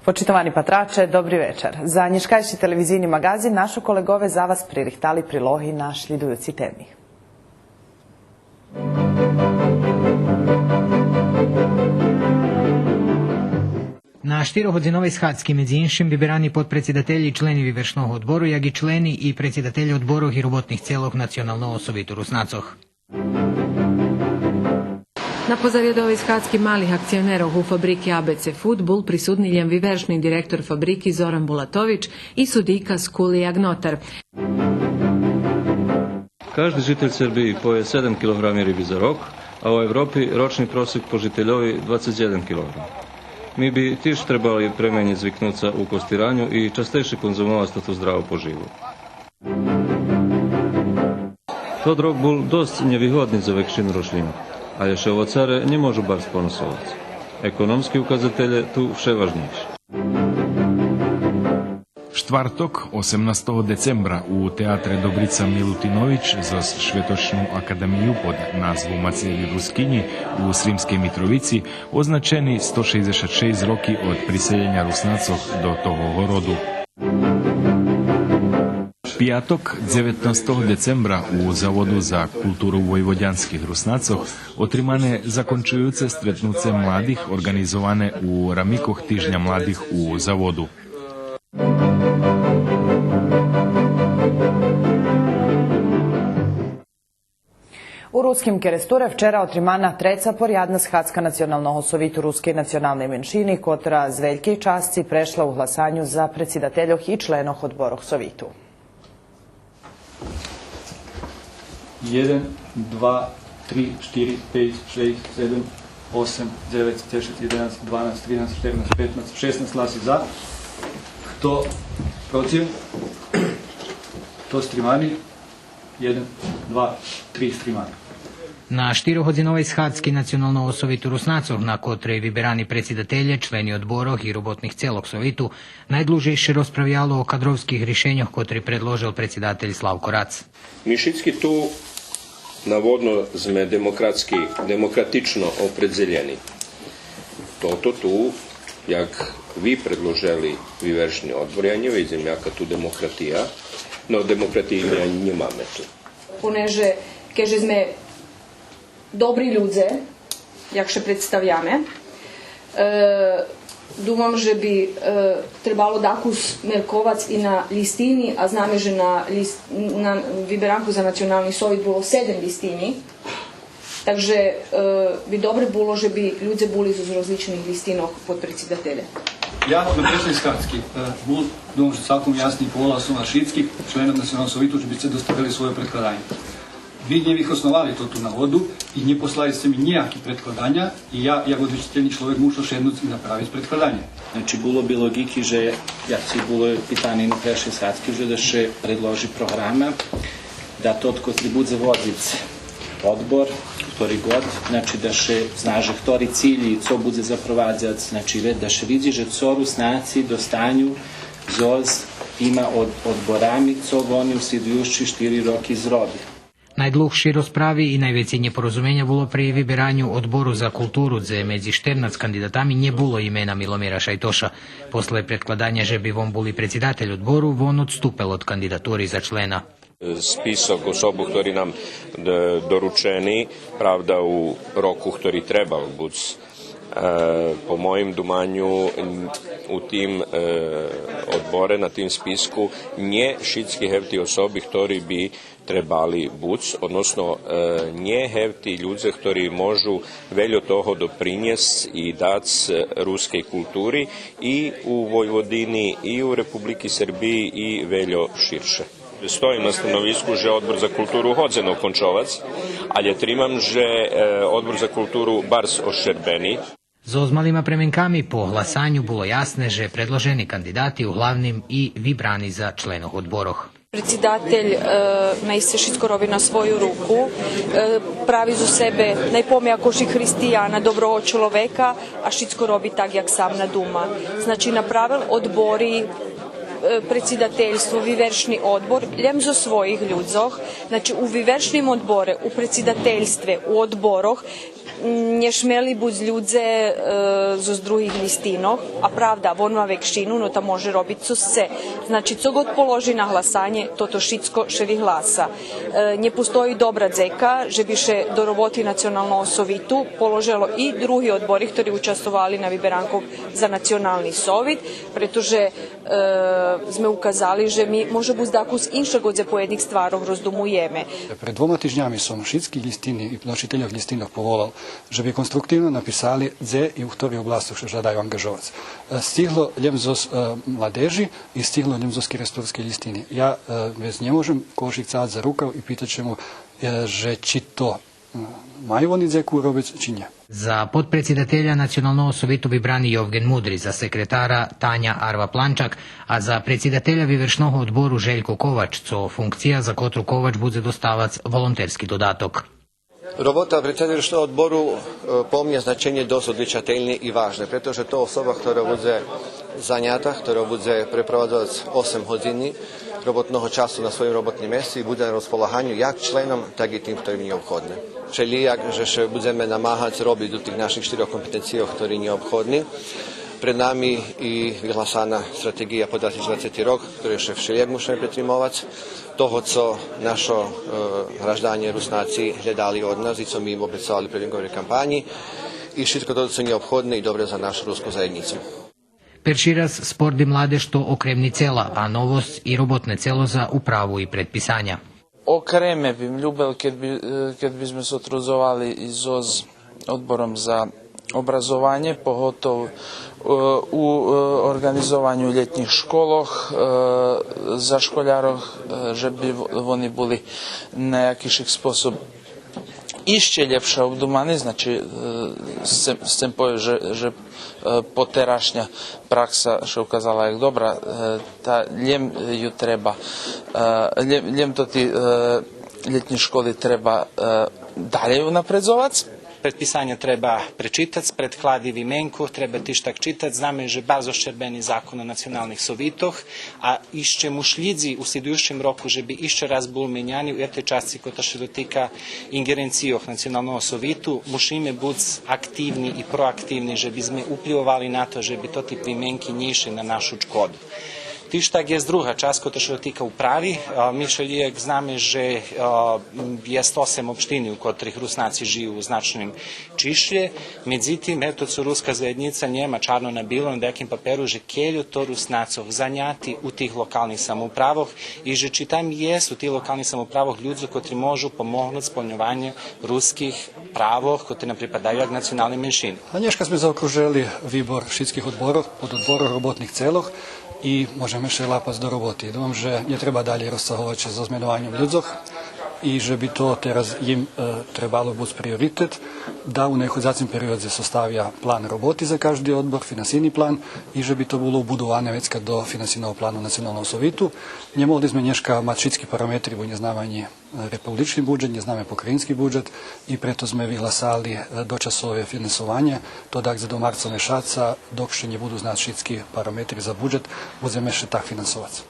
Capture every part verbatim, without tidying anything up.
Почитовани патраче, добри вечар. За нєшкайши телевизийни маґазин нашо колеґове за вас пририхтали прилоги на шлїдуюци теми. На штирогодзиновей схадзки, медзи иншим, виберани подпредсидателї и члени Вивершного одбору, як и члени и предсидателє одборох и роботних целох Националного совиту Руснацох. На позарядовей схадзки малих акционерох у фабрики А Б Ц Фуд бул присутни лєм вивершни директор фабрики Зоран Булатович и судийка Скули як нотар. Кажди житель Сербиї поє седем килограми риби за рок, а у Европи рочни просек по жительови двацец єден килограм. Ми би тиж требали пременєц звикнуца у костираню и частейше конзумовац тоту здраву поживу. Тот рок бул досц нєвигодни за векшину рошлїнох, алє ше овоцаре нє можу барз поносовац. Економски указателє ту вше важнєйши. Штварток, осемнастого децембра, у театре Добрица Милутинович зоз Шветочну академию под назву Мацеї Рускинї у Сримскей Митровици означени сто шейдзешат шейсц роки од приселєня Руснацох до того городу. Пияток, дзеветнастого децембра, у Заводу за културу войводянских Руснацох отримане закончуюце стретнуце младих, орґанизоване у рамикох Тижня младих у Заводу. У Руским Керестуре вчера отримана треца порядна схадзка Националного совиту рускей националней меншини, котра з велькей часци прешла у гласаню за предсидательох и членох одборох совиту. Єден, два, три, штири, пейц, шейсц, седем, осем, дзевец, десет, єденац, дванац, тринац, штернац, петнац, шеснац гласи за. Хто против? Хто стримани? Єден, два, три стримани. На штирогодзиновей схадзки Националного совиту Руснацох, на котрей виберани предсидателє, члени одборох и роботних целох совиту, найдлужейше розправяло о кадровских ришеньох котри предложел предсидатель Славко Рац. Ми шицки ту наводно зме демократски, демократично опредзелєни. Тото ту, як ви предложели вивершни одбор, я нє видзим яка ту демократия, но демократиї нє, нє маме ту. Понеже, кеже зме добри людзе, як ше представяме, е, думам же би, е, требало дакус мерковац и на лїстини, а знаме же на лїс-, на виберанку за Национални совит було седем лїстини, так же, е, би добре було же би людзе були з розличних лїстинох подпредсидателє. Я на прешлей схадзки, е, бул, думам же цалком ясни, поволал сом вас шицких членох Националного совиту же би сце доставели свойо предкладанє. Ви нє вихосновали тоту нагоду и нє послали сце ми нїяки предкладаня, и я, як одвичительни чловек, мушел шеднуц и направиц предкладанє. Значи, було би лоґики же, як ци було питане на прешлей схадзки, же да ше предложи програма, да тот котри будзе водзиц одбор, котри год, значи, да ше зна же хтори цилї, цо будзе запровадзац, значи, ве-, да ше видзи же цо Руснаци достаню зоз тима од-, одборами, цо вони у слїдуюци штири роки зробя. Найдлугши розправи и найвецей нєпорозуменя було при вибераню Одбору за културу, дзе медзи штернац кандидатами нє було имена Миломира Шайтоша. После предкладаня же би вон бул и предсидатель одбору, вон одступел од кандидатури за члена. Список особох хтори нам, е, доручени, правда, у року хтори требал буц, е, по моїм думаню, н-, у тим, е, одборе, на тим списку, нє шицки гевти особи хтори би требали буц, односно, е, нє гевти людзе хтори можу вельо того допринєсц и дац, е, рускей култури и у Войводини, и у Републики Сербиї, и вельо ширше. Стоїм на становиску же Одбор за културу годзен окончовац, алє тримам же, е, Одбор за културу барз ошчербени. Зоз малима пременками по гласаню було ясне же предложени кандидати углавним и вибрани за членох одборох. Предсидатель, е, наисце шицко роби на свою руку, е, прави зоз себе найпомякоши християна, доброго чловека, а шицко роби так як сам надума. Значи, направел одбори Е, предсидательство, вивершни одбор, лєм зоз своїх людзох, значи, у вивершним одборе, у предсидательстве, у одборох, м, нє шмели буц людзе, е, зоз других лїстинох, а правда, вон ма векшину, но та може робиц цо сце. Значи, цо год положи на гласанє, тото шицко ше вигласа. Е, нє постої добра дзека же би ше до роботи Националного совиту положело и други одбори хтори участвовали на виберанкох за Национални совит, прето же е, зме указали же ми, може буц, дакус иншак о дзепоєдних стварох роздумуєме. Пред двома тижнями сом шицки лїстини и носительох лїстинох поволал же би конструктивно написали дзе и у хторих областох ше жадаю анґажовац. Е, стигло лєм зоз, е, младежи и стигло лєм зоз керестурскей лїстини. Я, е, вец нє можем когошик цагац за рукав и питац ше му, е, же чи то маю вони дзеку уробиц, чи нє. За подпредсидателя Националного совиту вибрани Йовґен Мудри, за секретара Таня Арва-Планчак, а за предсидателя Вивершного одбору Желько Ковач, цо функция за котру Ковач будзе доставац волонтерски додаток. Робота предсидателя Вивершного одбору, е, по мнє значенє досц одличательне и важне, прето же то особа хтора будзе занята, хтора будзе препровадзовац осем годзини роботного часу на своїм роботним месци и будзе на розполаганю як членом, так и тим хторим нєобходне. Чели як же ше будземе намагац робиц у тих наших штирьох компетенцийох хтори нєобходни. Пред нами и вигласана стратеґия по двацец двацети рок, хторей ше вшелїяк мушиме притримовац, того цо нашо, е, гражданє Руснаци глєдали од нас и цо ми им обецовали у предизборней кампанї, и шицко тото цо нєобходне и добре за нашу руску заєднїцу. Перши раз спорт и младеж то окремни цела, а новосц и роботне цело за управу и предписаня. Окреме би м любел кед би, е, кед би зме сотрудзовали и зоз Одбором за образованє, поготов, е, у, е, орґанизованю лєтнїх школох, е, за школярох, е, же би в-, вони були на якишик способ ище лєпше обдумани, значи, е, сцем, сцем повесц же, же, е, потерашня пракса ше указала як добра, е, та лєм ю треба, е, лєм, лєм тоти, е, лєтнї школи треба, е, далєй унапредзовац. Предписаня треба пречитац, предклади вименку, треба тиж так читац. Знаме же барз ощербени закон о националних совитох, а ище мушлїдзи у слїдуюцим року же би ище раз бул меняни у тей часци котра ше дотика инґеренцийох Националного совиту, мушиме буц активни и проактивни же би зме уплївовали на то же би тоти вименки нє ишли на нашу чкоду. Тиж так єст друга часц котра ше дотика управи. А, ми вшелїяк знаме же, а, єст осем општини у котрих Руснаци жию у значним чишлє. Медзитим, ето, цо руска заєднїца нєма чарно на билом на даяким паперу же кельо то Руснацох заняти у тих локалних самоуправох и же чи там єст у тих локалних самоуправох людзох котри можу помогнуц сполньованю руских правох котри нам припадаю як националней меншини. А нєшка зме заокружели вибор шицких одборох, пододборох, роботних целох и можеме ше лапац до роботи. Думам же нє треба далєй розцаговац ше зоз менованьом людзох и же би то тераз им, е, требало буц приоритет, да у наиходзацим периодзе составя план роботи за кажди одбор, финансийни план, и же би то було убудоване вецка до финансийного плану Националного совиту. Нє могли зме нєшка мац шицки параметри, бо нє знаме анї републични буджет, нє знаме покраїнски буджет и прето зме вигласали, е, дочасове финансованє, то дак за до марца мешаца, док ше нє буду знац шицки параметри за буджет, будземе ше так финансовац.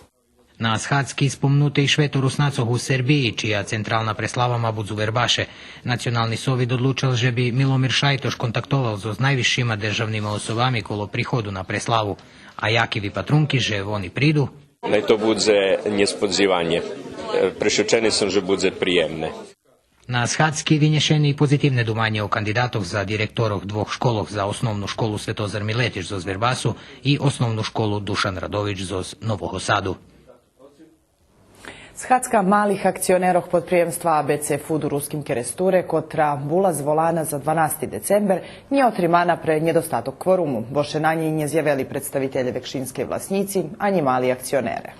На схадзки спомнуте и Швето Руснацох у Сербиї, чия централна преслава ма буц у Вербаше. Национални совит одлучел же би Миломир Шайтош контактовал зоз найвисшима державнима особами коло приходу на преславу. А яки випатрунки же вони приду? Най то будзе нєсподзиванє. Е, прешечени сом же будзе приємне. На схадзки винєшени и позитивне думанє о кандидатох за директорох двох школох, за Основну школу Светозар Милетич зоз Вербасу и Основну школу Душан Радович зоз Нового Саду. Схадзка малих акционерох подприємства А Б Ц Фуд у Руским Керестуре, котра була зволана за дванасти децембер, нє отримана пре нєдостаток кворуму. Вше на нєй нє зявели представителє векшинскей власнїци, анї мали акционере.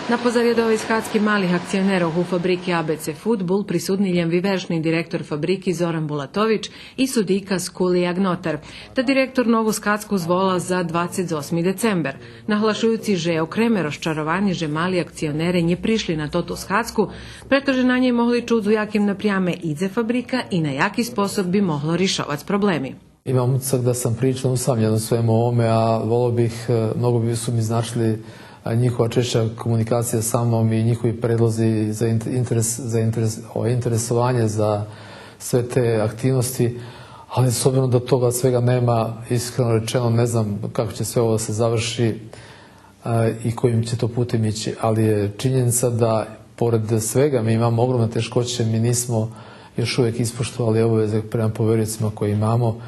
На позарядовей схадзки малих акционерох у фабрики А Б Ц Фуд бул присутни лєм вивершни директор фабрики Зоран Булатович и судийка Скулия Гнотар. Та директор нову схадзку зволал за двацец осми децембер, наглашуюци же окреме розчаровани же мали акционере нє пришли на тоту схадзку, прето же на нєй могли чуц у яким напряме идзе фабрика и на яки способ би могло ришовац проблеми. Imam utisak da sam prilično usamljen u svemu ovome, a voleo bih, e, mnogo bi su mi značili, a, njihova češća komunikacija sa mnom i njihovi predlozi za int-, interes-, za interes-, o, interesovanje za sve te aktivnosti, ali s obzirom da toga svega nema, iskreno rečeno, ne znam kako će sve ovo da se završi, a, i kojim će to putem ići, ali je činjenica da, pored svega, mi imamo ogromne teškoće, mi nismo još uvek ispoštovali obaveze prema poveriocima koje imamo.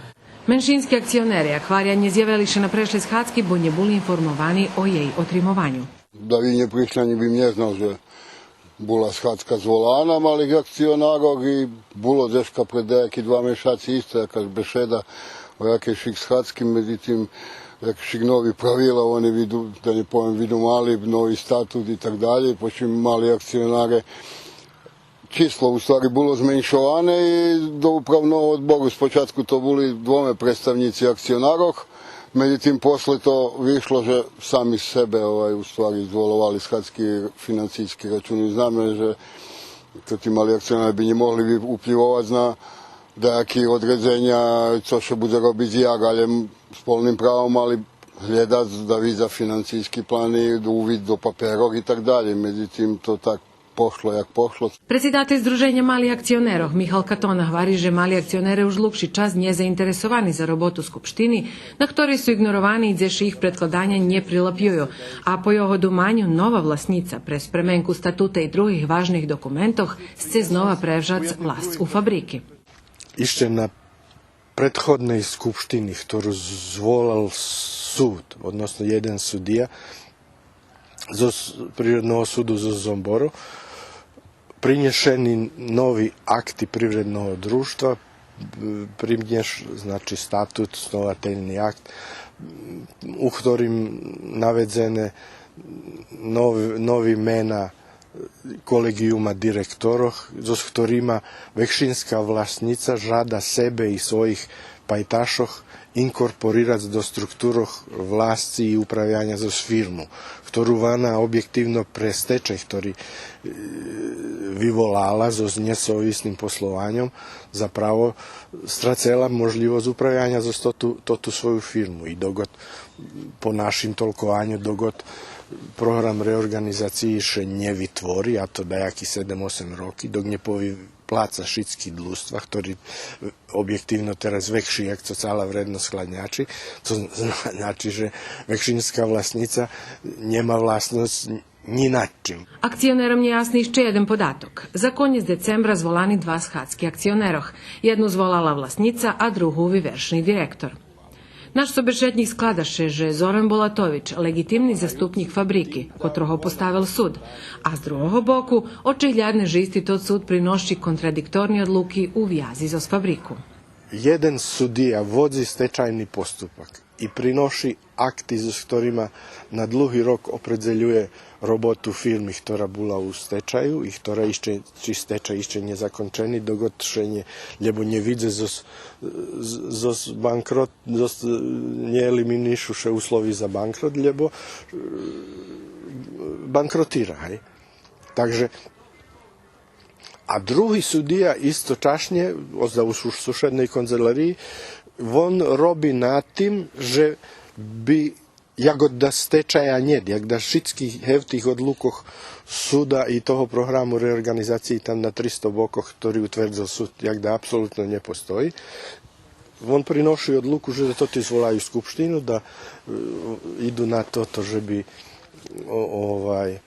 Меншински акционере аквария нє зявели ше на прешлей схадзки, бо нє були информовани о єй отримованю. Да ви нє пришли, анї би нє знал же була схадзка зволана малих акционарох и було дзешка пред даяки два мешаци исто якась бешеда о якейшик схадзки, медзитим якешик нови правила, они виду, да нє повем, видумали нови статут и так далєй, почим мали акционаре число у ствари було зменшоване и до управного одбору спочатку то були двоме представнїци акционарох, медзитим после то вишло же сами себе, овай, у ствари зволовали схадзки, финансийски рачуни. Знаме же тоти мали акционаре би нє могли ви-, уплївовац на даяки одредзеня, цо ше будзе робиц, як, але м-, з полним правом мали глєдац да видза финансийски плани, увид до паперох и так далєй. Медзитим то так пошло як пошло. Предсидатель Здруженя малих акционерох Михал Катона гвари же мали акционере уж длугши час нєзаинтересовани за роботу Скупштини, на хторей су иґноровани и дзе ше їх предкладаня нє прилапюю, а по його думаню нова власнїца през пременку статута и других важних документох сце знова превжац власц у фабрики. Ище на претходней скупштини, хтору зволал суд, односно єден судия зоз Привредного суду зоз Зомбору, принєшени нови акти Привредного дружтва, принєш-, значи, статут, основательни акт, у хторим наведзене нови, нови мена, е, колеґиюма директорох, зоз хторима векшинска власцїца жада себе и своїх пайташох инкорпорирац до структурох власци и управяня зоз фирму, хтору вана обєктивно пре стечай хтори, е, виволала зоз нєсовисним послованьом, заправо страцела можлївосц управяня зоз тоту, тоту свою фирму. И док год по нашим толкованю, док год програм реорґанизациї ше нє витвори, а то даяки седем-осем роки, док нє повиплаца шицки длуства, хтори, е, обєктивно тераз векши як цо цала вредносц хладнячи, то зна-, значи же векшинска власцїца нєма власносц нї над чим. Акционером нєясни ище єден податок. За конєц децембра зволани два схадзки акционерох. Єдну зволала власцїца, а другу вивершни директор. Наш собешетнїк склада ше же Зоран Булатович, леґитимни заступнїк фабрики, котрого поставел суд, а з другого боку, очиглядне же исти тот суд приноши контрадикторни одлуки у вязи зоз фабрику. Єден судия водзи стечайни поступак и приноши акти зоз хторима на длуги рок опредзелює роботу фирми хтора була у стечаю и хтора ище, чи стечай ище нє закончени, док год ше нє, лєбо нє видзе зоз, зоз банкрот, зоз, нє елиминишу ше услови за банкрот, лєбо, е, банкротира, гей. Так же, а други судия источашнє, озда у су-, сушедней канцелариї, вон роби над тим же би як да стечая нєт, як да шицких гевтих одлукох суда и того програму реорґанизациї там на тристо бокох, хтори утвердзел суд, як да апсолутно нє постої. Вон приноши одлуку же да тоти зволаю скупштину, да, е, иду на тото же би, о-, овай,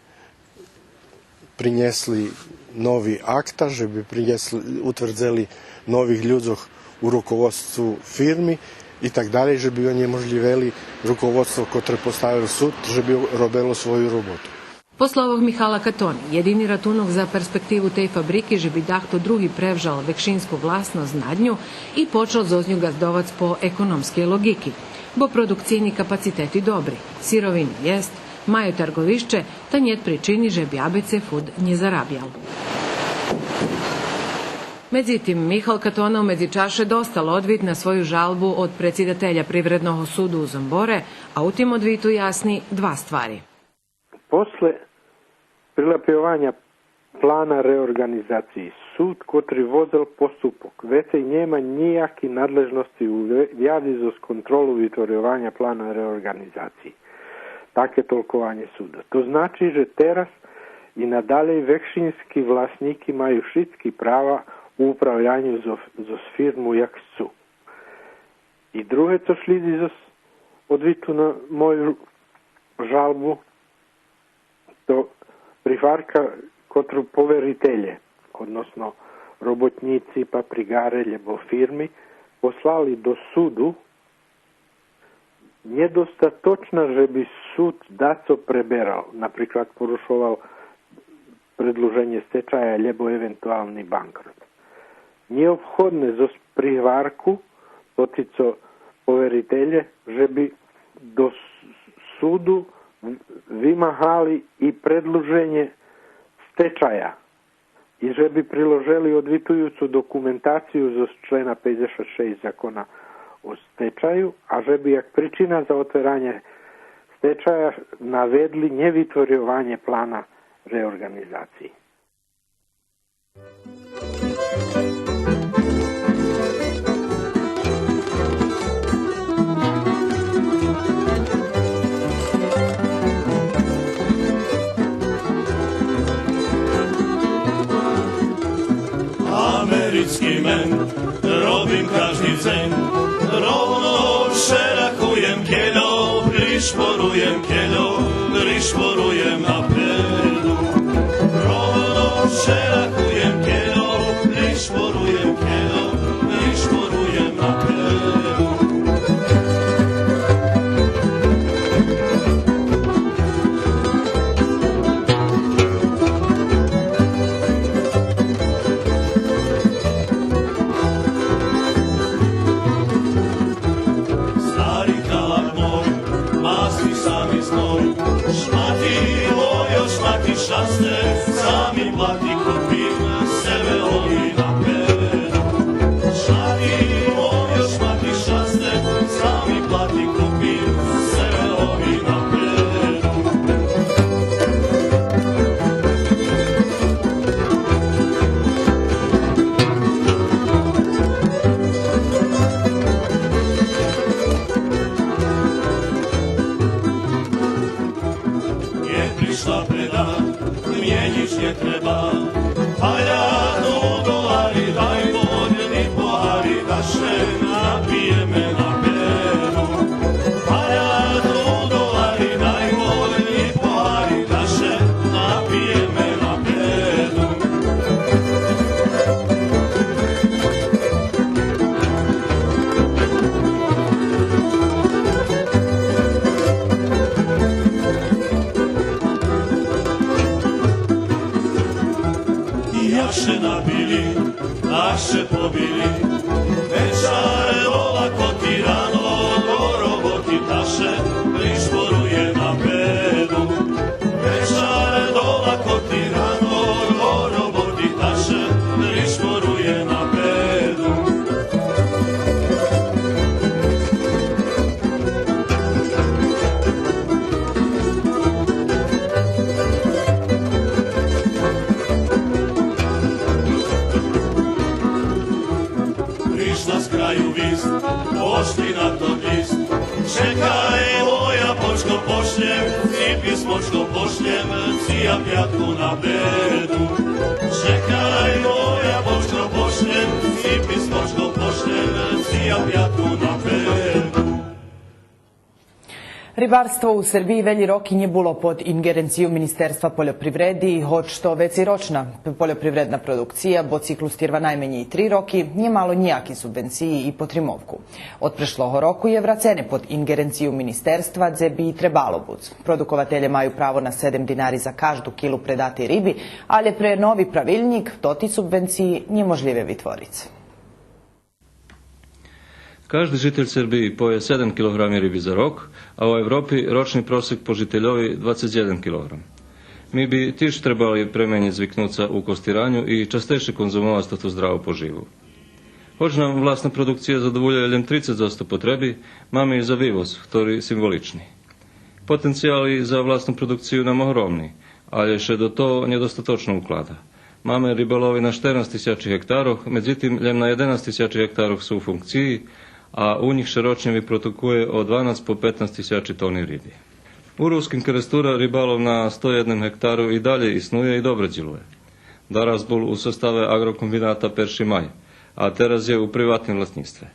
принєсли нови акта, же би принєсли, утвердзели нових людзох у руководству фирми и так далєй, же би онєможлївели руководство котре поставел суд, же би робело свою роботу. По словох Михала Катони, єдини ратунок за перспективу тей фабрики же би дахто други превжал векшинску власносц над ню и почал зоз ню ґаздовац по економскей лоґики, бо продукцийни капацитети добри, сировини єст, Маю тарґовище, та нєт причини же би Абеце фуд нє зарабял. Медзитим, Михал Катона у медзичаше достал одвит на свою жалбу од предсидателя Привредного суду у Зомборе, а у тим одвиту ясни два ствари. После прилапйованя плана реорґанизациї, суд котри водзел поступок вецей нєма нїяки надлежносци у ве-, вязи зоз контролу витворйованя плана реорґанизациї. Таке толкованє суда. То значи же тераз и надалєй векшински власнїки маю шицки права у управляню зоз, зоз фирму як сцу. И друге цо шлїдзи зоз одвиту на мою жалбу, то пригварка котру поверителє, односно роботнїци, паприґаре, лєбо фирми, послали до суду, нєдостаточна же би суд дацо преберал, наприклад порушовал предлуженє стечая лєбо евентуални банкрот. Нєобходне зоз пригварку тоти цо поверителє же би до с-, суду вимагали и предлуженє стечая и же би приложели одвитуюцу документацию зоз члена пейдзешат шейсц Закона о стечаю, а же би як причина за отверанє стечая наведли нєвитворйованє плана реорґанизациї. Америцки мен, робим кажди дзень, ровно шерахуєм кельо, пришпоруєм кельо, пришпоруєм на педу. Ровно шерахуєм кельо, пришпоруєм кельо, пришпоруєм на педу. Стари халат мой, мази сами зной, шмати мойо, шмати шасце, сами плати купим, себе ови на педу. Шмати мойо, шмати шасце, сами плати купим, себе ови на педу. Нє пришла беда, мнє нїч нє треба. Паля до долари, дай водни погари, да ше напиєме на беду. Паля до долари, дай водни погари, да ше напиєме на беду. Як ше напили, так ше побили, вечар долакоти, рано до роботи, та ше пришпорує на беду. Вечар долакоти, рано до роботи, та ше пришпорує на беду. Пришла з краю вист, пошли на тот лист. Чекай, моя почко, пошлєм ци писмочко, пошлєм ци я пятку на беду. Чекай, моя почко, пошлєм ци писмочко, пошлєм ци я пятку на беду. Рибарство у Сербиї велї роки нє було под инґеренцию Министерства польопривреди, гоч то вецейрочна польопривредна продукция, бо циклус тирва найменєй три роки, нє мало нїяки субвенциї и потримовку. Од прешлого року є врацене под инґеренцию министерства, дзе би и требало буц. Продукователє маю право на седем динари за кажду килу предатей риби, алє пре нови правилнїк тоти субвенциї нє можлїве витвориц. Кажди житель Сербиї поє седем килограми риби за рок, а у Европи рочни просек по жительови двацец єден килограм. Ми би тиж требали пременїц звикнуца у костираню и частейше конзумовац тоту здраву поживу. Гоч нам власна продукция задоволює лєм трицец одсто потреби, маме и за вивоз, хтори символични. Потенцияли за власну продукцию нам огромни, алє ше до того нєдостаточно уклада. Маме рибалови на штернац тисячи гектарох, медзитим лєм на єденац тисячи гектарох су у функциї, а у нїх ше рочнє випродукує од дванац по петнац тисячи тони риби. У Руским Керестуре рибалов на сто єдним гектару и далєй иснує и добре дїлує. Дараз бул у составе агрокомбината Перши май, а тераз є у приватним власнїцтве.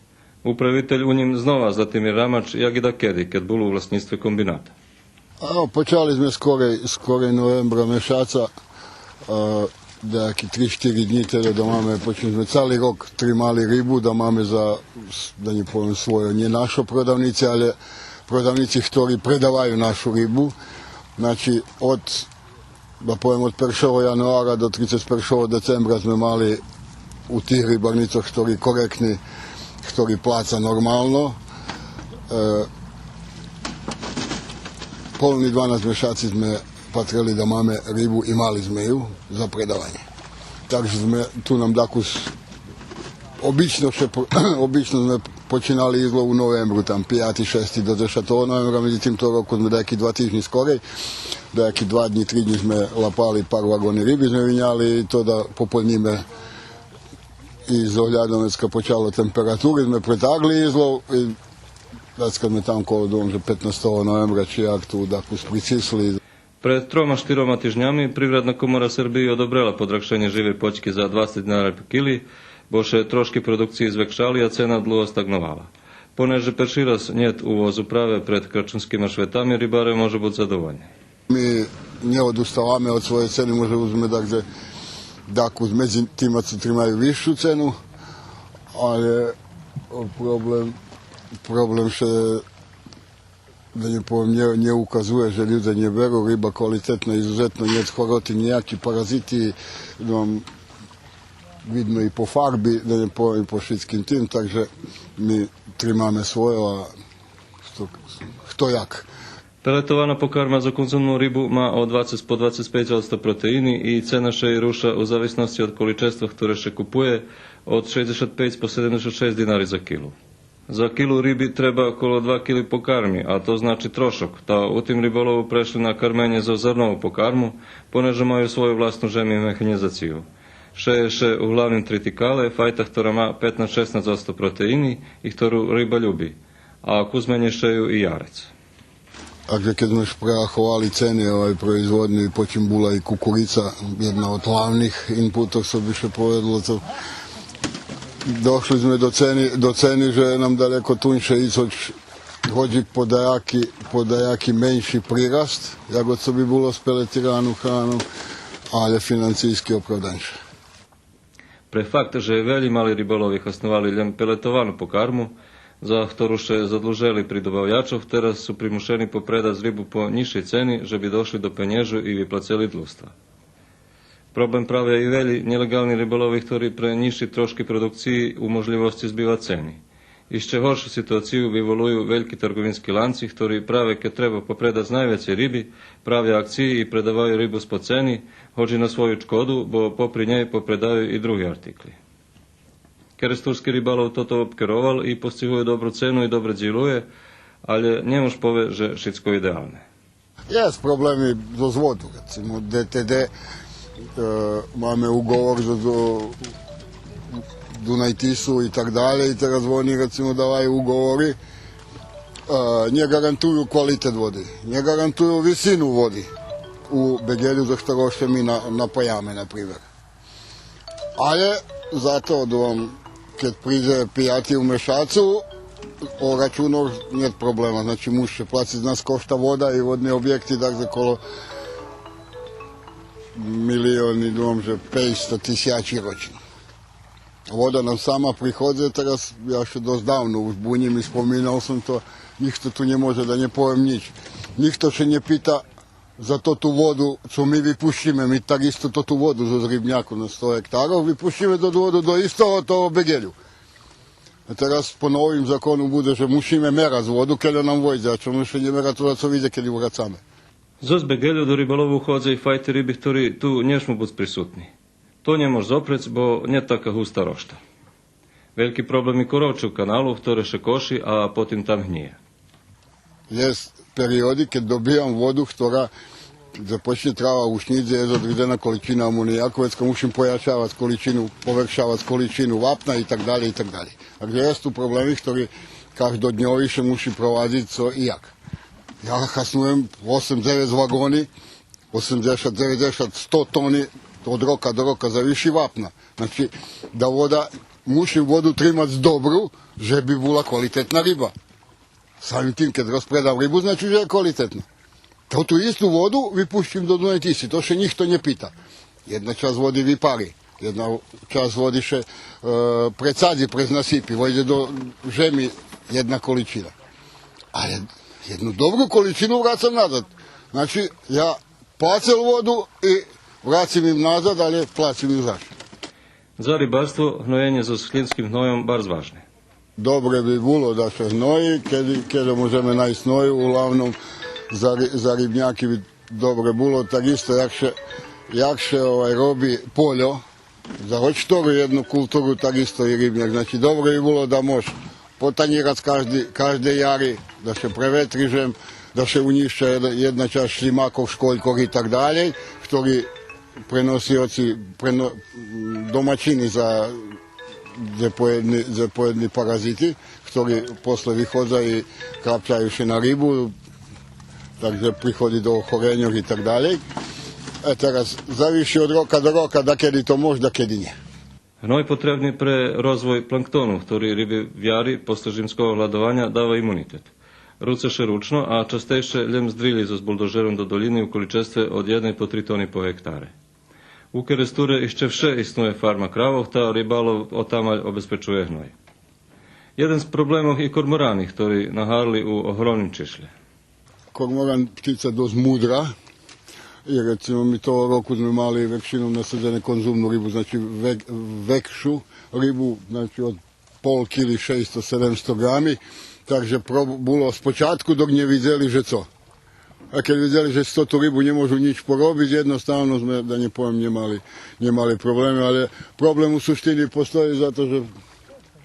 Управитель у нїм знова Златимир Рамач, як и дакеди, кед бул у власнїцтве комбината. Ево, почали зме скорей, скорей новембра мешаца, е, даяки три-штири днї, теди да маме, почим зме цали рок тримали рибу, да маме за, да нє повем свойо, нє нашо продавнїци, алє продавнїци хтори предаваю нашу рибу. Значи, од да повем, од першого януара до трицец першого децембра зме мали у тих рибарницох, хтори коректни, хтори плаца нормално. Е, полни дванац мешаци зме патрели да маме рибу и мали зме ю за предаванє. Так же зме, ту нам дакус Обично ше по-, обично зме починали излов у новембру, там пияти, шести до десятого новембра, медзитим того року зме даяки два тижнї скорей, даяки два днї, три днї зме лапали, пар ваґони риби зме виняли и то да пополнїме. И з оглядом вецка почало температури, зме претагли излов и вецка зме там коло, думам же петнастого новембра чи як ту дакус прицисли. Пред трома-штирома тижнями Привредна комора Сербиї одобрела подрагшенє живей почки за двацец динари по кили, бо ше трошки продукциї звекшали, а цена длуго стагновала. Понеже перши раз нєт увозу праве пред крачунскима шветами, рибаре можу буц задовольни. Ми нє одуставаме од своєй цени, може зме дакус, дакус медзи тима цо тримаю висшу цену, алє проблем, проблем ше да нє повем, нє, нє указує же людзе нє беру, риба квалитетна, изузетно, нєт хвороти, нїяки паразити, но, видно и по фарби, да нє повем, и по шицким тим, так же ми тримаме свойо, а хто, хто як. Пелетована покарма за конзумну рибу ма од двацец по двацец пейц одсто протеини и цена шей руша у зависносци од количества хторе ше купує, од шейдзешат пейц по седемдзешат шейсц динари за килу. За килу риби треба около два кили покарми, а то значи трошок, та у тим рибалову прешли на карменє зоз зернову покарму, понеже маю свою власну жем и механїзацию. Шеє ше у главним тритикале, файта хтора ма петнац-шеснац одсто протеини и хтору риба люби, а кус менєй шею и ярец. Так же кед зме ш прераховали цени, овай, производню, и почим була и кукурица, єдна од главних инпутох, цо би ше поведло, то дошли зме до цени, до цени же нам далєко туньше иц, гоч, гоч и по даяки, по даяки менши прираст, як цо би було з пелетирану храну, алє финансийски оправданше. Пре факт же велї мали рибалови хасновали лєм пелетовану покарму, за хтору ше задлужели при добавячох, тераз су примушени попредац рибу по нїзшей цени, же би дошли до пенєжу и виплацели длуства. Проблем правя и велї нєлеґални рибалови, хтори пре нїзши трошки продукциї у можлївосци збивац цени. Ище горшу ситуацию виволую вельки тарговински ланци, хтори праве кед треба попредац найвецей риби, правя акциї и предаваю рибу спод цени, гоч и на свою чкоду, бо попри нєй попредаю и други артикли. Керестурски рибалов тото обкеровал и постигує добру цену и добре дїлує, алє нє мож повесц же шицко идеалне. Єст проблеми зоз воду, рецимо, де, де, де, е, маме уговор зоз, зоз Дунайтису и так далєй, и тераз вони, рецимо, даваю уговори, е, нє ґарантую квалитет води, нє ґарантую висину води у Беґелю, зоз хторого ше ми на-, напаяме, на пример. Алє зато, думам, кед придзе пияти у мешацу, о рачунох нєт проблема. Значи, муши ше плациц, нас кошта вода и водни обєкти, так за коло милион и, думам же, пейсто тисячи рочно. Вода нам сама приходзи, тераз я ше досц давно уж бунїм и споминал сом то, нїхто ту нє може да нє повем нїч. Нїхто ше нє пита, за тоту воду, цо ми випущиме, ми так исто тоту воду зоз Рибняку на сто гектарох випущиме до воду до истого того Беґелю. А тераз по новим закону буде же мушиме мерац воду, кельо нам войдзе, а чом ше нє мера, то за цо видзе кельо врацаме. Зоз беґельо до рибалову ходза и файти риби хтори ту нє шму буц присутни. То нє мож зопрец, бо нєт така густа рошта. Вельки проблем и коровче у каналу, хторе ше коши, а потим там гнїє. Єст периоди кед добиям воду хтора, започнє трава гушнїц, єст одредзена количина амониякова, вецка мушим пояшавац количину, повершавац количину вапна и так далєй, и так далєй. Так же єст ту проблеми хтори каждодньови ше муши провадзиц цо и як. Я хаснуєм осем, дзевец ваґони, осемдзешат, дзеведзешат, сто тони, од рока до рока завиши вапна. Значи, да вода, мушим воду тримац добру, же би була квалитетна риба. Самим тим, кед розпредам рибу, значи же є квалитетна. Тоту исту воду випущим до Дунай Тиси, то ше нїхто нє пита. Єдна часц води випари, єдна часц води ше, е, прецадзи през насипи, войдзе до жеми єдна количина. Але єдну добру количину врацам назад. Значи, я плацел воду и врацим им назад, але плацим им заш. За рибарство гноєнє зоз клїнским гнойом барз важне. Добре би було да ше гної, кед, кед можеме найсц гною, углавном за ри-, за рибняки би добре було, так исто як ше, як ше, овай, роби польо, за гоч хтору єдну културу, так исто и рибняк. Значи, добре би було да мож потанїрац кажди, кажде яри, да ше преветри жем, да ше унїща єдна, єдна часц шлїмакох, школькох и так далєй, хтори преносиоци, прено-, домачини за, за поєдни, за поєдни паразити, хтори после виходза и крапчаю ше на рибу, так же приходи до охореньох и так далєй. Е, тераз завиши од рока до рока, дакеди то мож, дакеди нє. Гной потребни пре розвой планктону, хтори риби в яри после жимского гладованя дава имунитет. Руце ше ручно, а частейше лєм з дрилї зоз булдожером до долїни у количество од єдней по три тони по гектаре. У Керестуре ище вше иснує фарма кравох, та рибалов отамаль обезпечує гной. Єден з проблемох и корморани, хтори нагарли у огромним чишлє. Корморан птица досц мудра. И, рецимо, ми того року зме мали векшином насадзене конзумну рибу, значи, век-, векшу рибу, значи, од пол кили, шейсцсто, седемсто грами. Так же проб-, було спочатку, док нє видзели же цо. А кед видзели же з тоту рибу нє можу нїч поробиц, єдноставно зме, да нє повем, нє мали, нє мали проблеми, але проблем у суштини постої зато же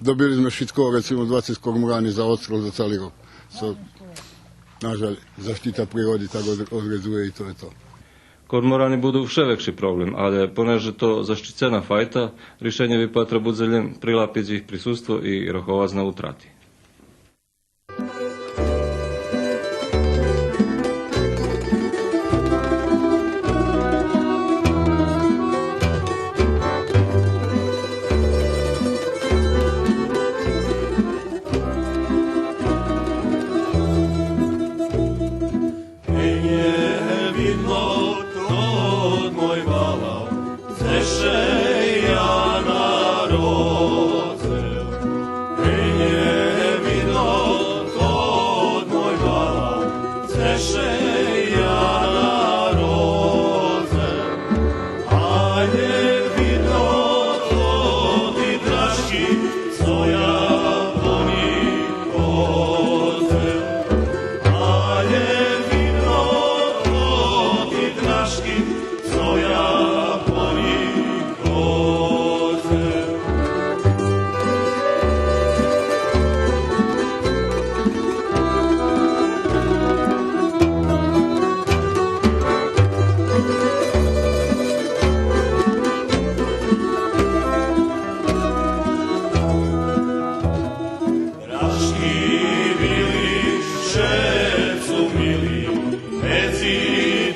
добили зме шицко, рецимо, двацец корморани за одстрел за цали рок. Цо, нажаль, заштита природи так од-, одредзує и то є то. Корморани буду вше векши проблем, але понеже то защицена файта, ришенє випатра будзе лєм прилапиц їх присуство и раховац на утрати. Гей, нє видно тот мой валав, дзе ше я народзел. Гей, нє видно тот мой валав, дзе ше я народзел. А нє видно тоти драшки, цо я по нїх ходзел. А нє видно тоти драшки, цо я по нїх ходзел. Драшки мили, шицко мили, медзи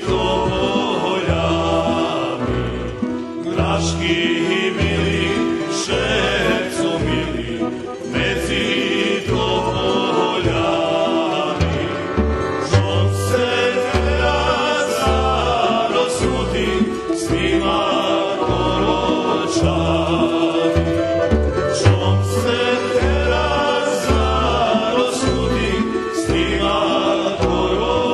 тополями. Драшки мили, шицко мили, медзи тополями. Жон сце тераз зароснути з тима коровчами. Жон сце тераз зароснути з тима коровчами.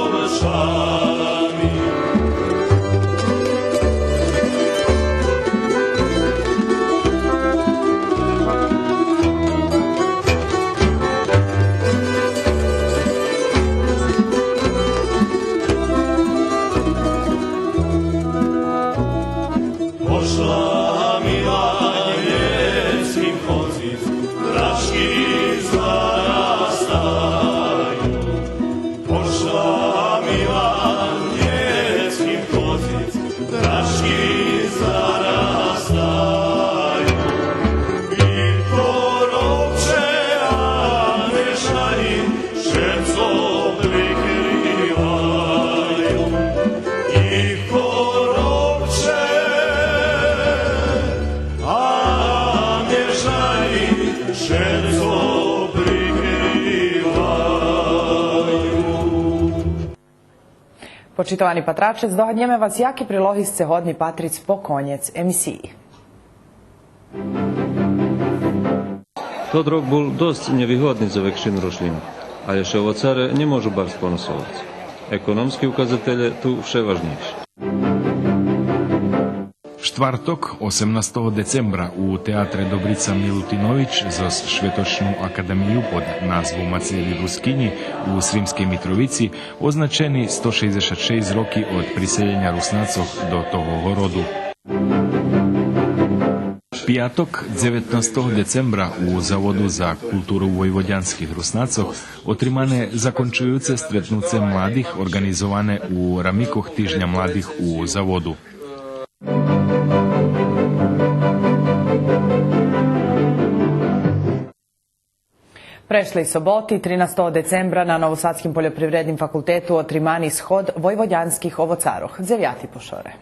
Почитовани патраче, здогаднєме вас яки прилоги сце годни патриц по конєц емисиї. Тот рок бул досц нєвигодни за векшину рошлїнох, алє ше овоцаре нє можу барз поносовац. Економски указателє ту вше важнєйши. Штварток, осемнастого децембра, у театре Добрица Милутинович зоз Шветочну академию под назву Мацеєви Рускинї у Сримскей Митровици означени сто шейдзешат шейсц роки од приселєня Руснацох до того городу. Пияток, дзеветнастого децембра, у Заводу за културу войводянских Руснацох отримане закончуюце стретнуце младих, орґанизоване у рамикох Тижня младих у Заводу. Прешлей соботи, тринастого децембра, на Новосадским польопривредним факултету отримани сход войводянских овоцарох, дзевяти по шоре.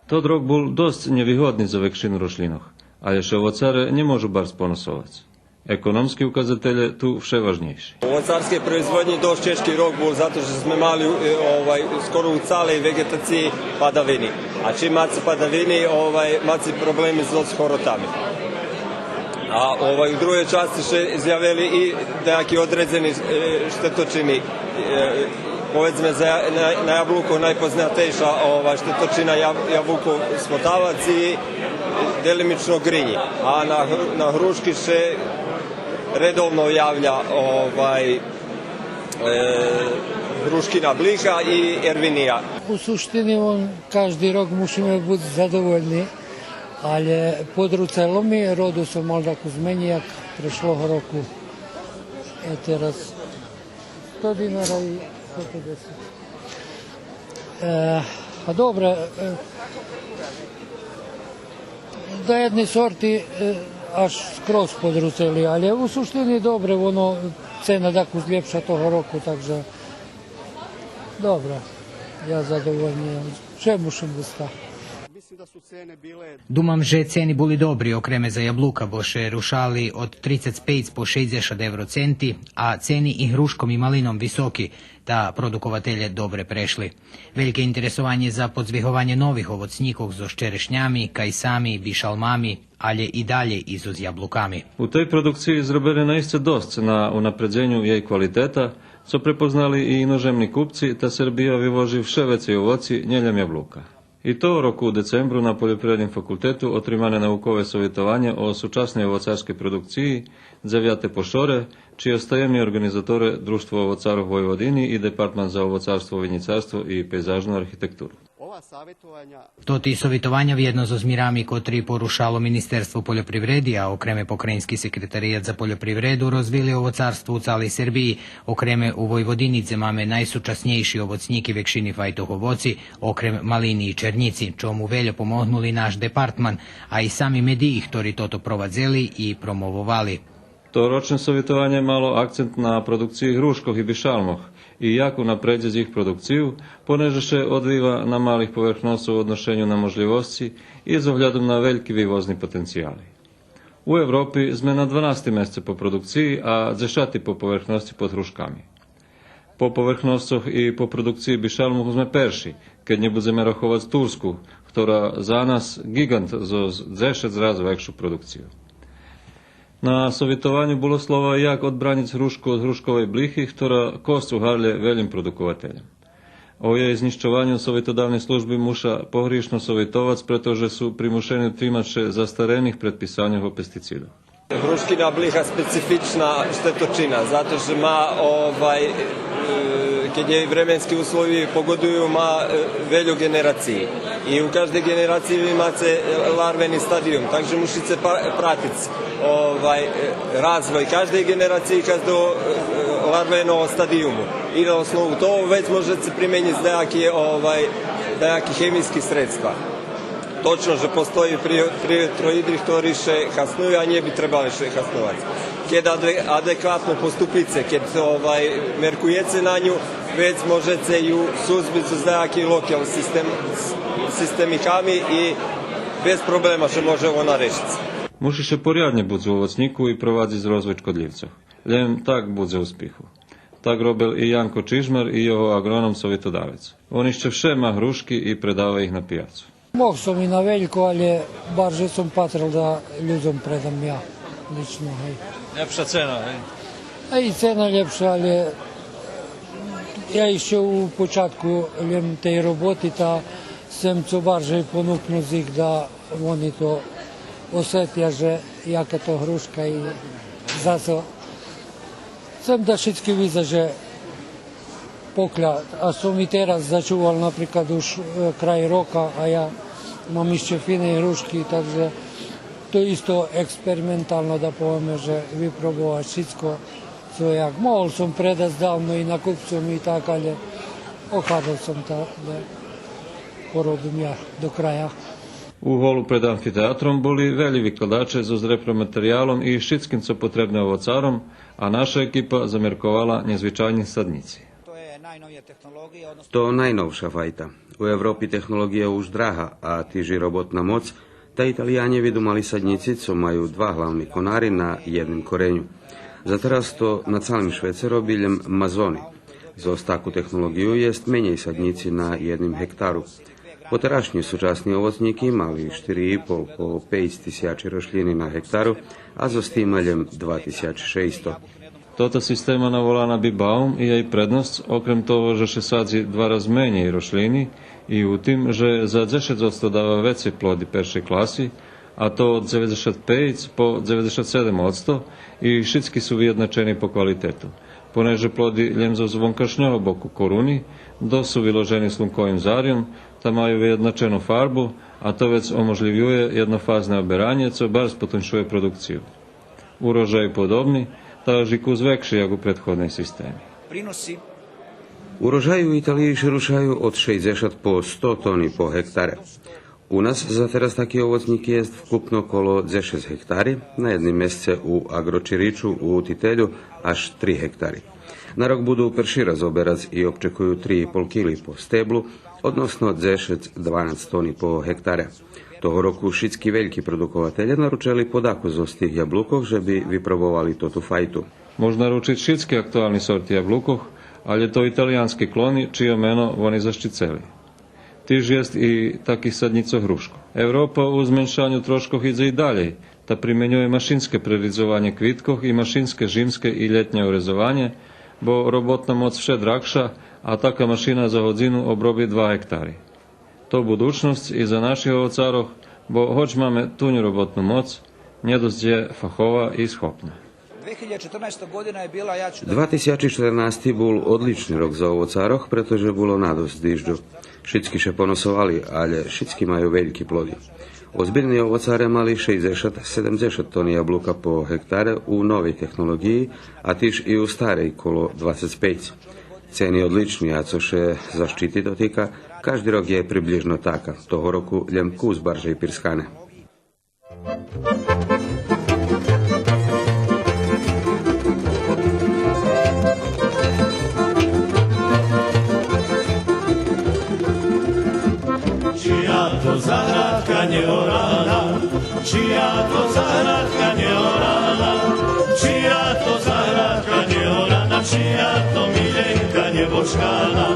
Тот рок бул досц нєвигодни за векшину рошлїнох, алє ше овоцаре нє можу барз поносовац. Економски указателє ту вше важнєйши. У овоцарскей производнї досц чежки рок бул, зато же зме мали, е, овай, скоро у цалей веґетациї падавини. А чим маце падавини, овай, маце проблеми зоз хоротами. А, овай, у другей часци ше зявели и даяки одредзени, е, штеточини. Е, поведзме за я-, на, на яблуко найпознатейша, овай, штеточина яб-, яблуко смотавац и делимично гринї. А на гру-, на грушки ше редовно явя, овай, е, грушкина блиха и ервиния. У суштини, он, кажди рок мушиме буц задовольни, алє подруцело ми, роду сом мал дакус менєй як прешлого року. Е, тераз сто динара и сто пейдзешат. Е, а добре, е, даєдни сорти, е, аж скроз подруцели, алє у суштини добре, воно, цена дакус лєпша того року, так же добре, я задовольни. Чому шум виста? Думам же цени були добри, окреме за яблука, бо ше рушали од трицец пейц по шейдзешат евроценти, а цени и грушком и малином високи, та продукователє добре прешли. Вельке интересованє за подзвигованє нових овоцнїкох зоз черешнями, кайсами, бишалмами, алє и далєй и зоз яблуками. У тей продукциї зробене наисце досц на унапредзеню єй квалитета, цо препознали и иножемни купци, та Сербия вивожи вше вецей овоци, нє лєм яблука. И того року у децембру на Польопривредним факултету отримане наукове совитованє о сучасней овоцарскей продукциї, дзевяте по шоре, чийо стаємни орґанизаторе Дружтво овоцарох Войводини и Департман за овоцарство, винїцарство и пейзажну архитектуру. Тоти совитованя вєдно зоз мирами котри порушало Министерство польопривреди, а окреме Покраїнски секретарият за польопривреду, розвили овоцарство у цалей Сербиї, окреме у Войводини, дзе маме найсучаснєйши овоцнїки векшини файтох овоци, окрем малини и чернїци, чому вельо помогнули наш департман, а и сами медиї хтори тото провадзели и промововали. Тогорочне совитованє мало акцент на продукциї грушкох и бишалмох и як унапредзиц їх продукцию, понеже ше одвива на малих поверхносцох у одношеню на можлївосци и з оглядом на вельки вивозни потенцияли. У Европи зме на дванастим месце по продукциї, а дзешати по поверхносци под грушками. По поверхносцох и по продукциї бишалмох зме перши, кед нє будземе раховац Турску, хтора за нас ґиґант зоз дзешец раз векшу продукцию. На совитованю було слова як одбраниц грушку од грушковей блихи, хтора косц у гарлє велїм продукователям. О єй знїщованю совитодавни служби муша погришно совитовац, прето же су примушени тримац ше застарених предписаньох о пестицидох. Грушкина блиха специфична штеточина, зато же ма, овай, е, Кед и временски условия погодую, ма, е, вельо ґенерациї. И у каждей ґенерациї ви маце, е, ларвени стадиюм, так же мушице па-, пратиц, овай, е, развой каждей ґенерациї, каждого, е, ларвеного стадиюму. И на основу того вец можеце применїц даяки, овай, даяки хемийски средства. Точно же постої при-, природоїдри хтори ше хасную, а нє би требали ше хасновац. Кед аде-, адекватно поступице, кед, овай, меркуєце на ню, вец можеце ю сузбиц з даяки локал систем-, системиками и без проблема ше може вона решиц. Муши ше поряднє буц у овоцнїку и провадзиц розвод шкодлївцох. Лєм так будзе успиху. Так робел и Янко Чижмар и його аґроном-совитодавец. Вон ище вше ма грушки и предава их на пияцу. Мог сом и на велько, але барже сом патрел да людзом предам я, лично, гей. Лєпша цена, гей? А и цена лєпша, але я ище у початку лєм тей роботи, та сцем цо барже понукнуц их да вони то осетя же яка то грушка и зато сцем да шицки видза же покля, а сом и тераз зачувал, наприклад, уж, е, край рока, а я мам ище фини грушки, так же то исто експериментално, да повеме, же випробовац шицко цо як. Могол сом предац давно и накупцом и так, але охабел сом та да поробим я до края. У голу пред амфитеатром були велї викладаче зоз репроматериялом и шицким цо потребне овоцаром, а наша екипа замерковала нєзвичайни саднїци. То найновша файта. У Европи технолоґия уж драга, а тиж и роботна моц, та Италиянє видумали саднїци цо маю два главни конари на єдним кореню. Затераз то на цалим швеце роби лєм Мазони. Зоз таку технолоґию єст менєй саднїци на єдним гектару. Потерашнї сучасни овоцнїки мали штири и пол по пейц тисячи рошлїни на гектару, а зоз тима лєм два тисячи шейсто. Тота система, наволана Бибаум, и єй предносц, окрем того же ше садзи два раз менєй рошлїни, и у тим же за дзешец одсто дава вецей плоди першей класи, а то од дзеведзешат пейц по дзеведзешат седем одсто, и шицки су виєдначени по квалитету, понеже плоди лєм зоз вонкашнього боку коруни досц су виложени слунковим зарйом, та маю виєдначену фарбу, а то вец оможлївює єднофазне оберанє, цо барз потоншує продукцию. Урожай подобни, та аж и кус векши як у предходней системи. Урожаї у Италиї ше рушаю од шейдзешат по сто тони по гектаре. У нас затераз таки овоцнїки єст вкупно коло дзешец гектари, на єдним месце у Аґрочиричу у Тителю аж три гектари. На рок буду перши раз оберац и обчекую три и пол кили по стеблу, односно дзешец-дванац тони по гектаре. Того року шицки вельки продукователє наручели по дакус зоз тих яблукох же би випробовали тоту файту. Мож наручиц шицки актуални сорти яблукох, алє то италиянски клони, чийо мено вони защицели. Тиж єст и таких саднїцох грушкох. Европа у зменшаню трошкох идзе и далєй, та применює машинске преридзованє квиткох и машинске жимске и лєтнє урезованє, бо роботна моц вше драгша, а така машина за годзину оброби два гектари. То будучносц и за наших овоцарох, бо гоч маме туню роботну моц, нєдосц є фахова и схопна. Два тисячи четрнаести бул одлични рок за овоцарох, прето же було надосц дижджу. Шицки ше поносовали, алє шицки маю вельки плоди. Озбильни овоцаре мали шейдзешат-седемдзешат тони яблука по гектаре у новей технолоґиї, а тиж и у старей коло двацец пейц. Цени одлични, а цо ше защити дотика, кажди рок є приближно така, того року лєм кус баржей пирскане. Чия то заградка нєорана, чия то заградка нєорана, чия то заградка нєорана, чия то миленка нєбочкана.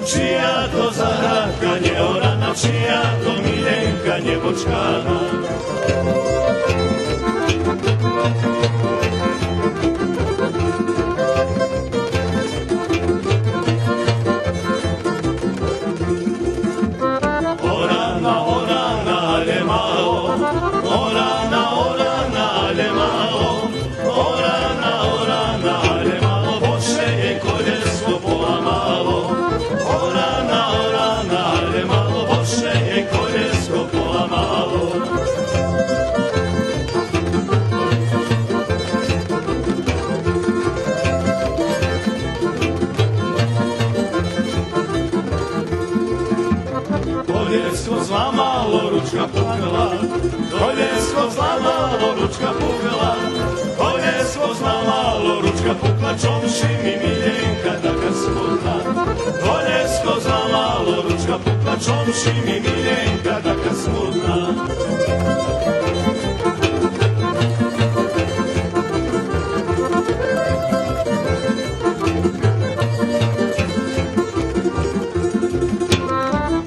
Чия то заградка нєорана, чия то миленка нєбочкана. Орана, орана, але мало, орана, орана, але мало. Орана, орана, але мало, бо ше єй колєско поламало. Malo boše je koljesko polamalo. Koljesko zlamalo, ručka pukla. Koljesko zlamalo, ručka pukla. Koljesko zlamalo, ručka pukla, čomši mi miljenka taka smutna. Koljesko zlamalo, ručka pukla, čomši mi miljenka taka smutna.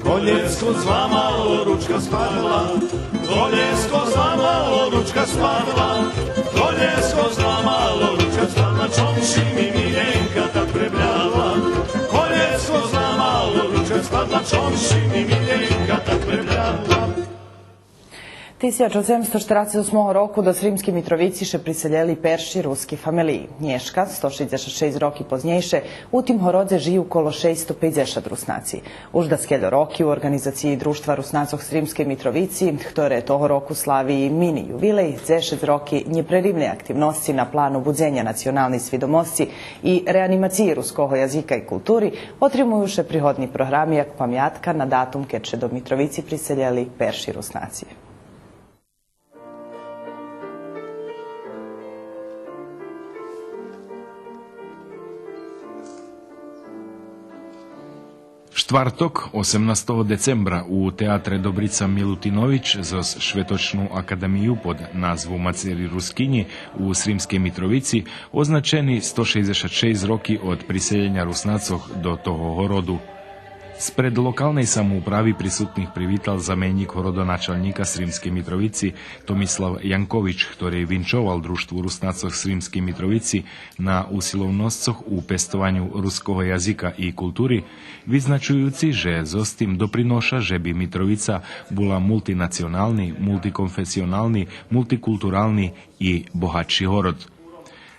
Koljesko zlamalo, ručka spadla. Koljesko zlamalo, ručka spadla. Koljesko zlamalo, ručka spadla, čomši mi miljenka tak prebljala. Koljesko zlamalo, ručka spadla, čomši mi miljenka tak prebljala. Тисяч осемсто штерацец осмого року до Сримскей Митровици ше приселєли перши руски фамелиї. Нєшка, сто шейдзешат шейсц роки познєйше, у тим городзе жию коло шейсто пейдзешат Руснаци. Уж даскельо роки у орґанизациї Дружтва Руснацох Сримскей Митровици, хторе того року слави и мини ювилей, дзешец роки нєпреривней активносци на плану будзеня националней свидомосци и реанимациї руского язика и култури, отримую ше пригодни програми як памятка на датум кед ше до Митровици приселєли перши Руснаци. Штварток, осемнастого децембра, у театре Добрица Милутинович зоз Шветочну академию под назву Мацери Рускинї у Сримскей Митровици означени сто шейдзешат шейсц роки од приселєня Руснацох до того городу. Спред локалней самоуправи присутних привитал заменїк городоначалнїка Сримскей Митровици Томислав Янкович, хтори винчовал Дружтву Руснацох Сримскей Митровици на усиловносцох у пестованю руского язика и култури, визначуюци же зоз тим доприноша же би Митровица була мултинационални, мултиконфесионални, мултикултурални и богатши город.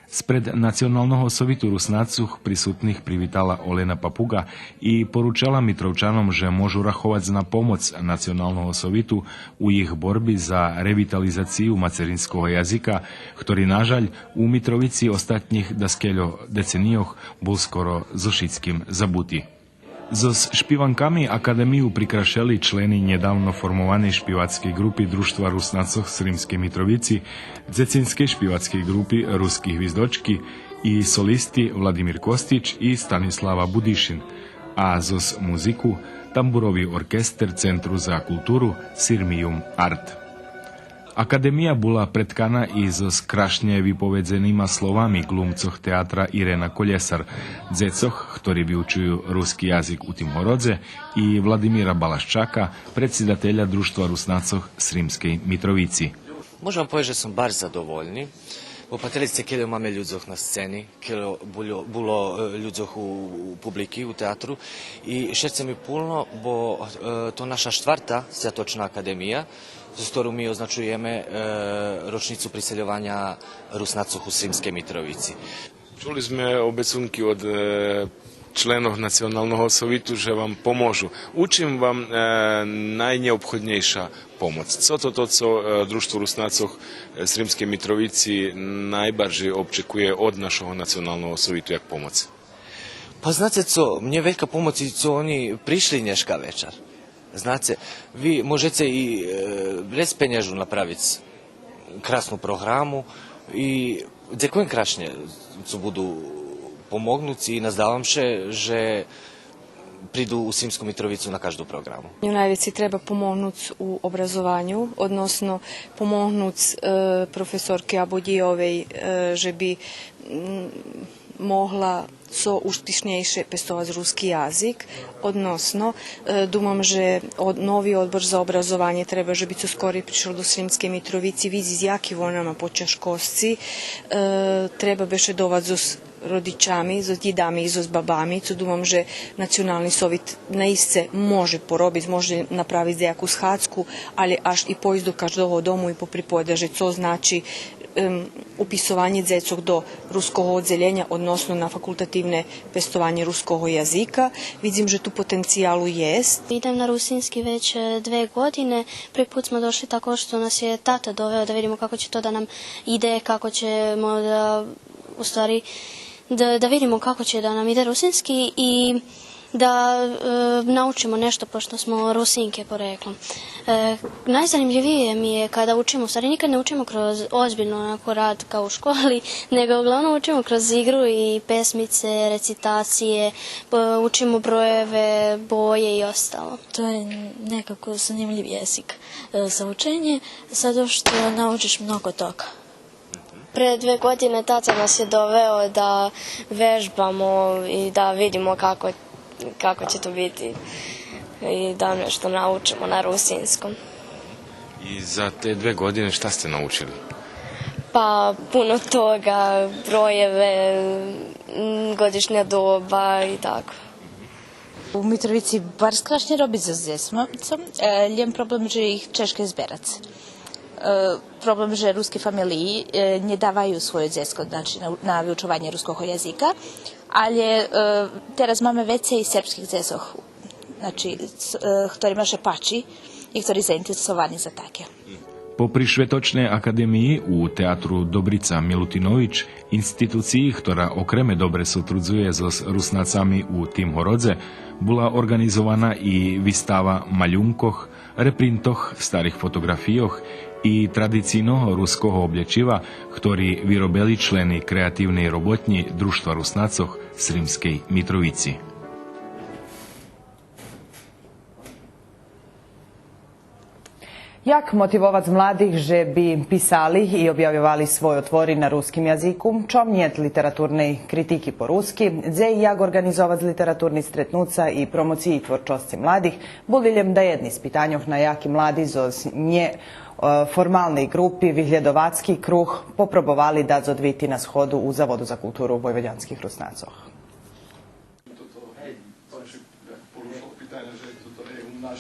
Спред Националного совиту Руснацох присутних привитала Олена Папуґа и поручела Митровчаном же можу раховац на помоц Националного совиту у їх борби за ревитализацию мацеринского язика, хтори, на жаль, у Митровици остатнїх даскельо деценийох бул скоро зоз шицким забути. Зоз шпиванками академию прикрашели члени нєдавно формованей шпивацкей ґрупи Дружтва Руснацох Сримскей Митровици, дзецинскей шпивацкей ґрупи Руски гвиздочки и солисти Владимир Костич и Станислава Будишин, а зоз музику тамбурови оркестер Центру за културу Сирмиюм Арт. Академия була преткана и зоз крашнє виповедзенима словами ґлумцох театра Ирена Колєсар, дзецох хтори виучую руски язик у тим городзе, и Владимира Балащака, предсидателя Дружтва Руснацох Сримскей Митровици. Можем повесц же сом барз задовольни, бо патрели сце кельо маме людзох на сцени, кельо було, було, е, людзох у, у публики, у театру, и шерце ми пулно, бо, е, то наша штварта святочна академия, зоз хтору ми означуєме, е, рочнїцу присельованя Руснацох у Сримскей Митровици. Чули зме обецунки од, е, членох Националного совиту же вам поможу. У чим вам, е, найнєобходнєйша помоц? Цо то, то, цо, е, Дружтво Руснацох, е, Сримскей Митровици найбаржей обчекує од нашого Националного совиту як помоц? Па знаце цо, мнє велька помоц и цо они пришли нєшка вечар. Знаце, ви можеце и, е, без пенєжу направиц красну програму и дзекуєм крашнє цо буду помогнуц и наздавам ше же приду у Сримску Митровицу на кажду програму. Найвецей треба помогнуц у образованю, односно помогнуц, е, професорки Абодїйовей, е, же би, м, могла цо успишнєйше пестовац руски язик, односно, е, думам же од-, нови одбор за образованє треба же би цо скорей пришол до Сримскей Митровици, видзиц яки вона ма потяжкосци, е, треба бешедовац зоз родичами, зоз дїдами и зоз бабами, цо думам же Национални совит наисце може поробиц, може направиц даяку схадзку, але аж и пойсц до каждого дому и поприповедац же цо значи Ем, уписованє дзецох до руского оддзелєня, односно на факултативне пестованє руского язика. Видзим же ту потенциялу єст. Идзем на русински већ, е, две године. Пријми пут смо дошли тако што нас је тата довео да видимо како ће то да нам иде, како ћемо да, у ствари, да, да видимо како ће да нам иде русински и да, е, научимо нешто, пошто смо Русинке пореклом. Е, најзанимљивије ми је када учимо, у ствари никад не учимо кроз озбиљно онако рад као у школи, него углавном учимо кроз игру и песмице, рецитације, п-, учимо бројеве, боје и остало. To je nekako zanimljiv jezik, e, za učenje, zato što naučiš mnogo toga. Pre dve godine tata nas je doveo da vežbamo i da vidimo kako, kako će to biti i da nešto naučimo na rusinskom. I za te dve godine šta ste naučili? Pa, puno toga, brojeve, m, godišnja doba i tako. У Митровици барз крашнє робиц зоз дзецмацом, е, лєм проблем же их чежке зберац. Е, проблем же руски фамелиї, е, нє даваю свойо дзецко, значи, на, на виучованє руского язика, алє, е, тераз маме вецей сербских дзецох, значи, с-, е, хторима ше пачи и хтори заинтересовани за таке. Попри Шветочней академиї у Театру Добрица Милутинович, институциї хтора окреме добре сотрудзує зоз Руснацами у тим городзе, була орґанизована и вистава малюнкох, репринтох старих фотоґрафийох и традицийного руского облєчива, хтори виробели члени креативней роботнї Дружтва Руснацох Сримскей Митровици. Як мотивовац младих же би писали и обявйовали свойо твори на руским язику? Чом нєт литературней критики по руски? Дзе и як орґанизовац литературни стретнуца и промоциї творчосци младих? Були лєм даєдни з питаньох на яки млади зоз нє, е, формалней ґрупи Виглєдовацки круг попробовали дац одвити на сходу у Заводу за културу войводянских Руснацох.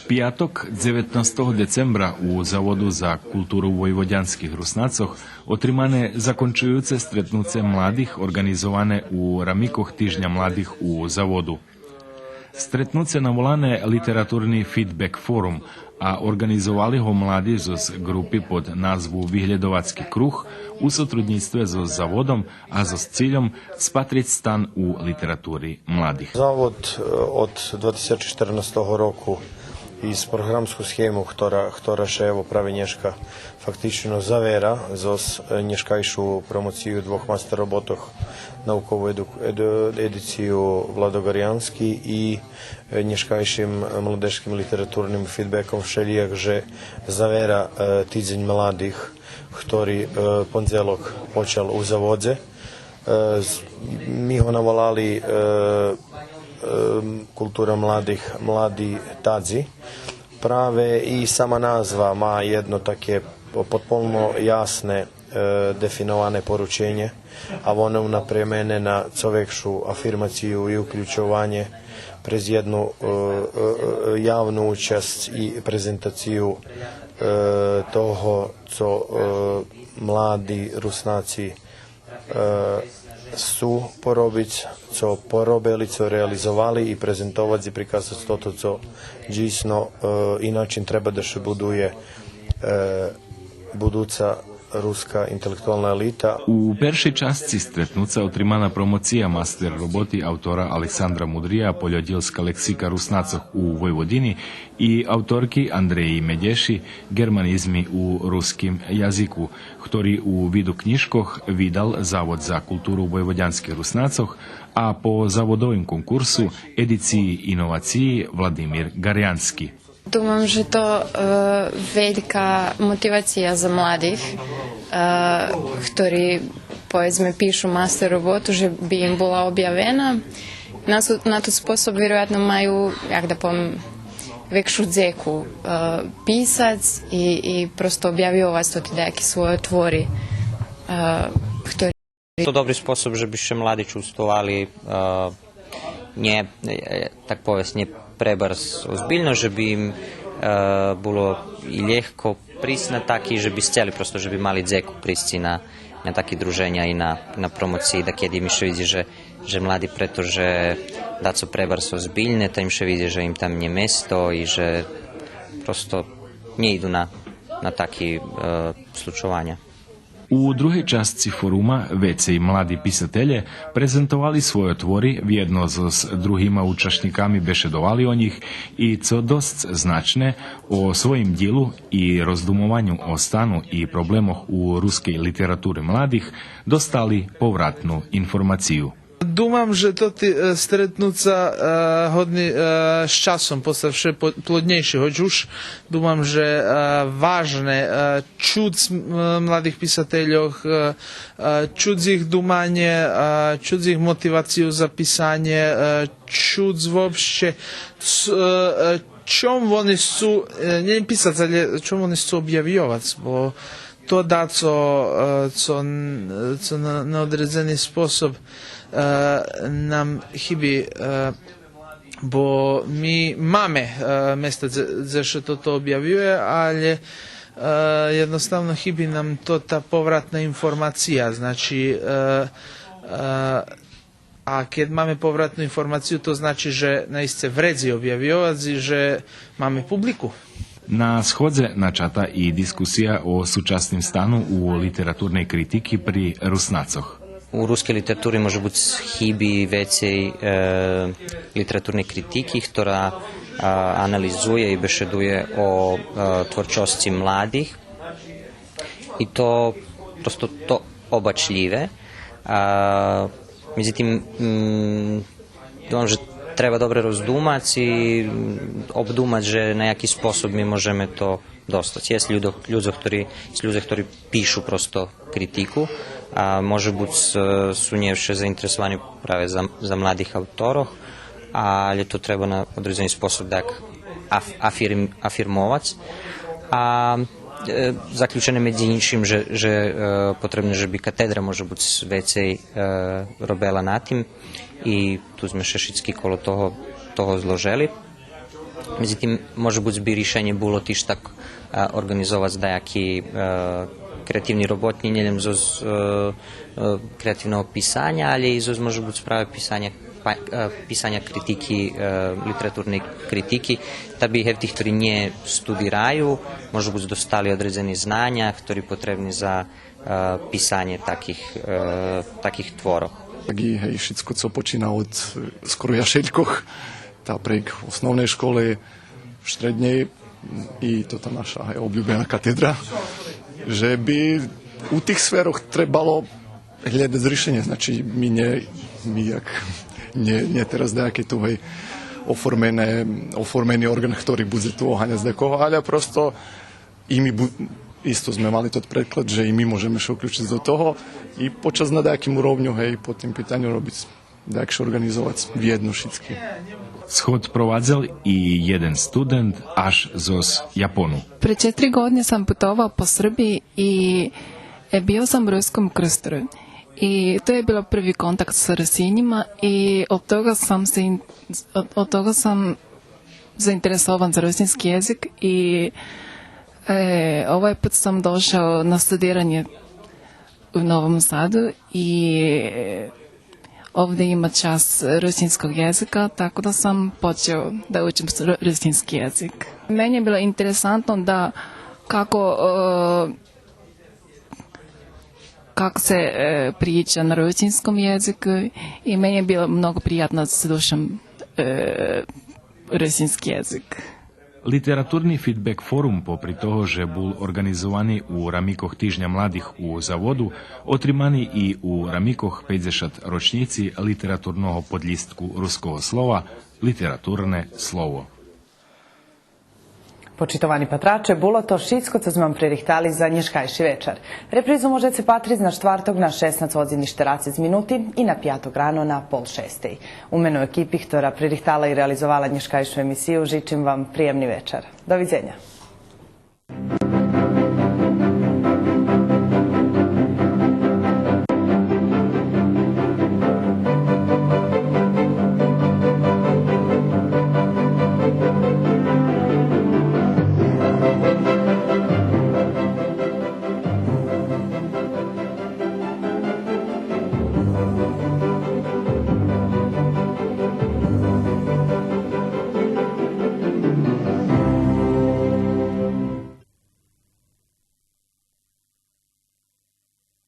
Пияток, дзеветнастого децембра, у Заводу за културу войводянских Руснацох отримане закончуюце стретнуце младих, орґанизоване у рамикох Тижня младих у Заводу. Стретнуце наволане Литературни фидбек форум, а орґанизовали го млади зоз ґрупи под назву Виглєдовацки круг у сотруднїцтве зоз Заводом, а зоз цильом спатриц стан у литератури младих. Завод, е, од два тисячи штернастого року из програмску схему, хтора, хтора ше, ево, праве нєшка фактично завера зоз, е, нєшкайшу промоцию двох мастер роботох, наукову еду-, еду-, едицию Владо Ґарянски и, е, нєшкайшим младежским литературним фидбеком вшелїяк же завера, е, Тидзень младих, хтори, е, пондзелок почал у Заводзе. Е, з-, ми го наволали, е, е, култура младих, млади тадзи. Праве и сама назва ма єдно таке по-, потполно ясне, е, дефиноване порученє, а воно унапрямене на цо векшу афирмацию и уключованє през єдну, е, е, е, явну учасц и презентацию, е, того цо, е, млади Руснаци, е, сцу поробиц, цо поробели, цо реализовали и презентовац и приказац тото цо дїсно, е, иначим треба да ше будує, е, будуца руска интелектуална елита. У першей часци стретнуца отримана промоция мастер роботи автора Александра Мудрия Польодїлска лексика Руснацох у Войводини и авторки Андреї Медєши Ґерманизми у руским язику, хтори у виду кнїжкох видал Завод за културу войводянских Руснацох, а по заводовим конкурсу Едициї иновациї Владимир Ґарянски. Думам же то, е, велька мотивация за младих, е, хтори, поведзме, пишу мастер роботу, же би им була обявена. На су-, на тот способ, вироятно, маю, як да повем, векшу дзеку, е, писац и, и просто обявйовац тоти даяки свойо твори, е, хтори То добри способ же би ше млади чувствовали, е, нє, е, так повесц, нє пребарз озбильно, же би им, е, е, було и лєгко присц на таки же би сцели, просто же би мали дзеку присц на, на таки друженя и на, на промоциї, дакеди им ше видзи же, же млади, прето же дацо пребарз озбильне, та им ше видзи же им там нє место и же просто нє иду на, на таки, е, случованя. У другей часци форума вецей млади писателє презентовали свойо твори, вєдно зоз другима учашнїками бешедовали о нїх и, цо досц значне, о своїм дїлу и роздумованю о стану и проблемох у рускей литератури младих достали повратну информацию. Думам же тоти, е, стретнуца, е, годни, е, з часом поста вше по-, плоднєйши, гоч уж думам же, е, важне, е, чуц, м, младих писательох, е, е, чуц їх думанє, е, чуц їх мотивацию за писанє, е, чуц вообще, ц-, е, е, чом вони сцу, е, нє писац, але чом вони сцу обявйовац, бо то дацо, е, цо н-, цо на, на одредзени способ, е, нам хиби, е, бо ми маме, е, места дзе, дзе ше тото обявює, але, е, єдноставно хиби нам то, та повратна информация, значи, е, е, а кед маме повратну информацию, то значи же наисце вредзи обявйовац и же маме публику. На сходзе начата и дискусия о сучасним стану у литературней критики при Руснацох. У рускей литератури може буц хиби вецей, е, литературней критики, хтора, а, анализує и бешедує о, е, творчосци младих. И то просто то обачлїве. А, медзитим, м, думам же треба добре роздумац и, м, обдумац же на яки способ ми можеме то достац. Єст людзох, людзох хтори, єст людзе хтори пишу просто критику, а може буц, е, су нєвше заинтересовани праве за, за младих авторох, але то треба на одредзени способ даяк аф-, афирм-, афирмовац. А, е, заключене медзи иншим же, же, е, потребне же би катедра може буц вецей, е, робела на тим и ту зме ше шицки коло того, того зложели. Медзитим, може буц би ришенє було тиж так, е, орґанизовац даяки, е, креативни роботнї, нє лєм зоз, е, е, креативного писаня, але и зоз, може буц, праве писаня, па-, е, писаня критики, е, литературней критики, та би гевти хтори нє студираю, може буц, достали одредзени знаня хтори потребни за, е, писанє таких, е, таких творох. Так и, гей, шицко цо почина од, е, скоро яшелькох, та прейґ основней школи, штреднєй, и то та наша, гей, облюбена катедра, же би у тих сферох требало глєдац ришенє, значи, ми нє, ми як нє, нє тераз даяки ту, гей, оформене, оформени орґан хтори будзе ту оганяц дакого, але просто и ми бу-, исто зме мали тот предклад же и ми можеме ше уключиц до того и почац на даяким уровню, гей, по тим питаню робиц, даяк ше орґанизовац вєдно шицки. Сход провадзел и єден студент аж зоз Япону. Пред четири години сам путовал по Србиї и, е, бил сам у Руском Крстуру. И то је било први контакт са Русињима и од тога сам се ин-, од, од тога сам заинтересован за русински језик и, е, овај пут сам дошао на студирање у Новом Саду и, е, овде има час русинског језика, тако да сам почео да учим с-, ру-, русински језик. Мени је било интересантно да како, е, како се, е, прича на русинском језику и мени је било много пријатно да слушам, е, русински језик. Литературни фидбек форум, попри того же бул орґанизовани у рамикох Тижня младих у Заводу, отримани и у рамикох пейдзешат рочнїци литературного подлїстку Руского слова Литературне слово. Почитовани патраче, було то шицко цо зме вам пририхтали за нєшкайши вечар. Репризу можеце патриц на штварток на шеснац годзин и штерацец минути и на пяток рано на пол шестей. У мену екипи хтора пририхтала и реализовала нєшкайшу емисию, жичим вам приємни вечар. Довидзеня.